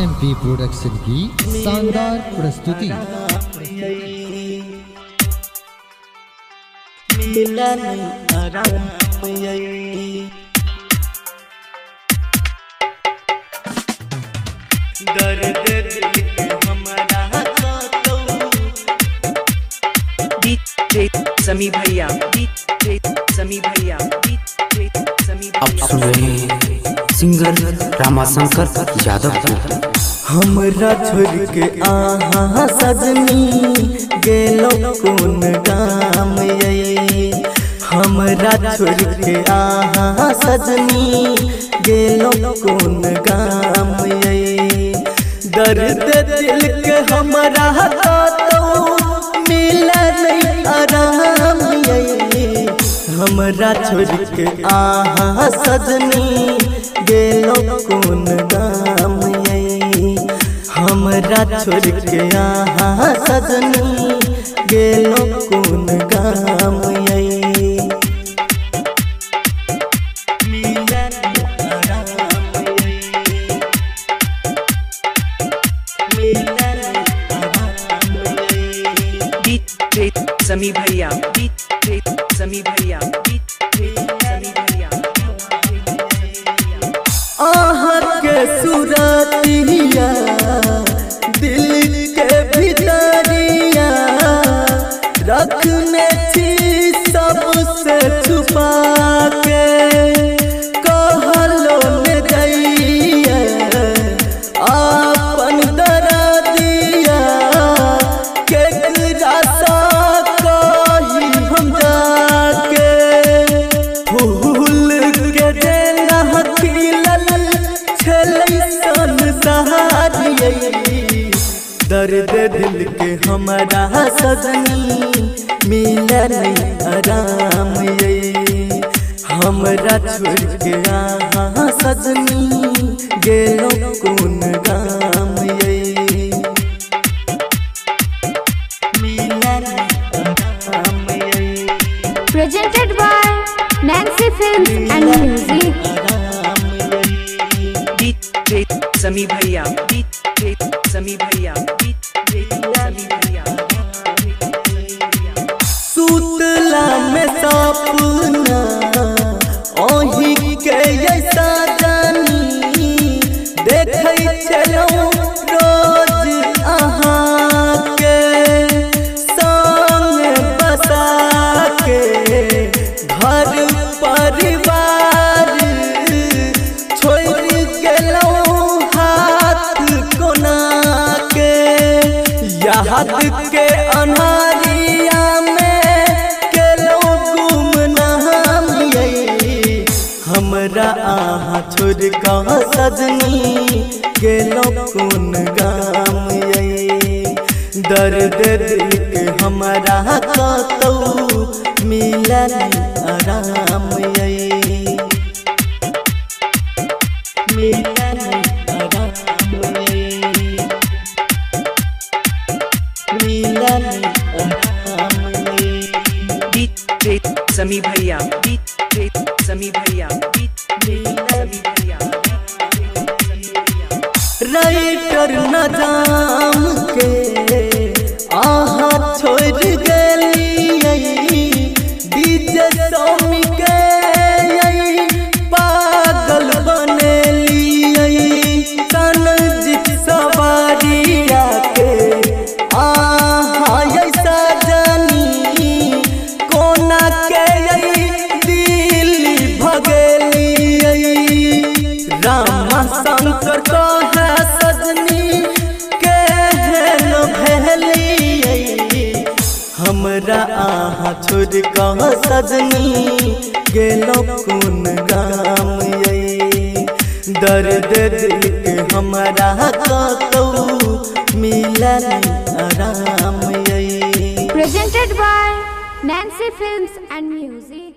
SMP production की शानदार प्रस्तुति। DJ समी भैया, डीजे समी भैया, डीजे समी। आप सुन रहे हैं सिंगर रामाशंकर यादव को। हमरा छोड़ के आहा सजनी गेलो कोन गाम ये, हमरा छोड़ के आहा सजनी गेलो कोन गाम ये। दर्द दिल के हमरा तो मिला नहीं आराम ये, हमरा छोड़ के आहा सजनी गेलो कोन गाम ये, हमरा छोड़ के आहा सजनी गेलो कोन गाम ये। डीजे समी भैया, डीजे समी भैया, डीजे समी भैया। आहा के सुरतिया दिल के भीतरिया रखने छी सबसे छुपा के, कहलो ने जाइए आपन दरदिया केकरा सा कही हम जाके। फूल के जेना खिलल छलै संसारियै, दर्द दिल के हमरा सजनी मिले नहीं आराम ये, हमरा छोड़ के आहा सजनी गेलो कोन गाम ये। Presented by Nancy Films and Music. DJ समी भैया, डीजे समी भैया, डीजे समी भैया। सुतला में सपना ओही के ऐसा जानी देखै छलहुँ रोज अहाँ के संग बसा के, घर परिवार छोड़ गेलहुँ हाथ कोना के। याद के अनहारिया में केलहुँ गुमनाम ये, हमरा आहा छोड़ कऽ सजनी गेलहुँ कोन गाम ये। दर्द दिल के हमरा कतौ मिले नहीं आराम ये, मिले नहीं आराम ये, मिले नहीं आराम ये। डीजे समी भैया, डीजे समी भैया, डीजे समी भैया। राइटर नजाम के आहा छोड़ गेलियै, डीजे समी के पागल बनेलियै, तनजीत सवारिया के आहा ऐसा जानी कोना के दिल भगेलियै। रामाशंकर कहे सजनी केहन भेलियै, हमरा आहा छोड़ कऽ सजनी गेलो कोन गाम ये। दर्द दिल के हमरा कतौ मिले नहीं आराम ये। Presented by Nancy Films and Music.